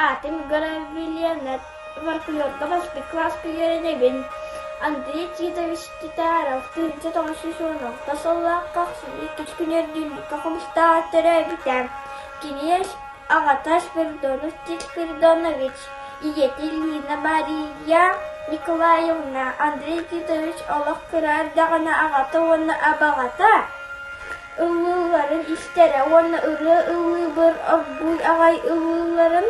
Аатым Гаврильевна, фольклорга бастакы кылааска үөрэнэбин. Андрей Титович Титаров 1916 сыллаахха ахсынньы иккис күнүгэр Дүллүккэ Хомустааҕар төрөөбүтэ. Кини аҕата Спиридонов Тит Спиридонович, ийэтэ Лина Мария Николаевна. Андрей Титович олох кыра эрдэҕинэ аҕата уонна абаҕата ыллыылларын истэрэ уонна ырыа ыллыыбыр оргууй аҕай ыллыылларын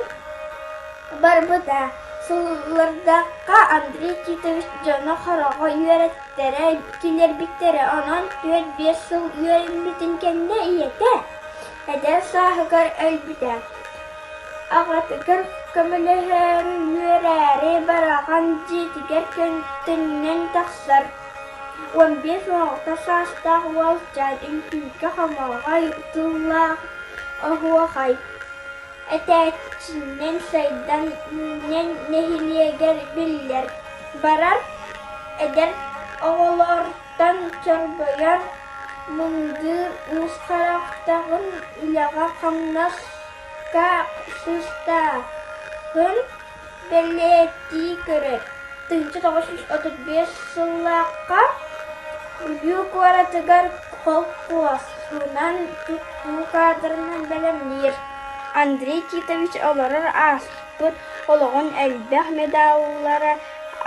барбыта. Сыллардаахха Андрей Титович дьоно хороҕо үөрэттэрэ киллэрбиттэрэ, онон 4-5 сыл үөрэммитин кэннэ ийэтэ эдэр сааһыгар өлбүтэ. Аҕатыгар көмөлөһөн үөрээри бараҕан дьиэтигэр төннөн тахсар. 15-16 саастаах уолчаан үҥкүүгэ хомоҕой тыллаах оһуохай этээччинэн сайдан үүнэн нэһилиэгэр биллэр. Барар эдэр оҕолортон чорбойор мындыр уус харахтаҕын үлэҕэ-хамнаска сыстаҕын бэлиэтии көрөр. 1935 сыллаахха Бүлүү куоратыгар холкуоһунан тутуу каадырынан бэлэмниир. Андрей Титович олорор ааспыт олоҕун элбэх медаллара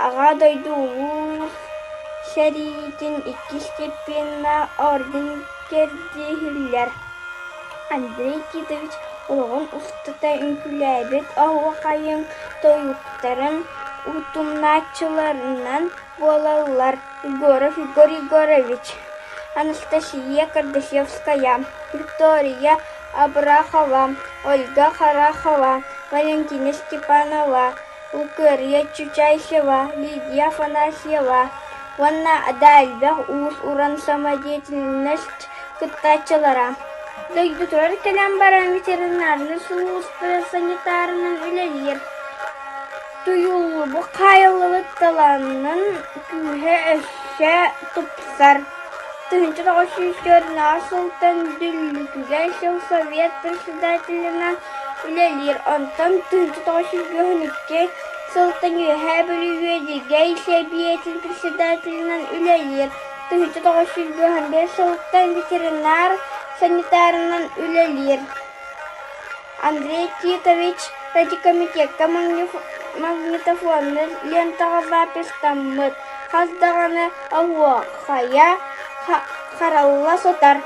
Аҕа дойду Улуу сэриитин иккис степеннаах орден кэрдииһиллэр. Андрей Титович олоҕун устата үҥкүүлээбит оһуохайын тойуктарын утумнааччыларынан буолаллар Егоров Егор Егорович, Анастасия Кардашевская, Виктория Абрахова, Ольга Харахова, Валентина Степанова, Лукерья Чучайсева, Лидия Афанасьева уонна да элбэх уус-уран самодеятельность кыттааччылара. Дойдутугар кэлэн баран ветеринарнай сулууспа санитарынан үлэлиир. Туйуллубут хаайыллыбыт талаанын күүһэ өссө тупсар. 1904 сылтан Дүллүкүгэ сельсовет председателинэн үлэлиир, онтон 1952 сылтан Үөһээ Бүлүү Үөдүгэй Сэбиэтин председателинэн үлэлиир, 1955 сылтан ветеринар санитарынан үлэлиир. Андрей Титович радиокомитекка магнитофоннай лентаҕа записьтаммыт, хас даҕаны оһуохайа харалла сытар.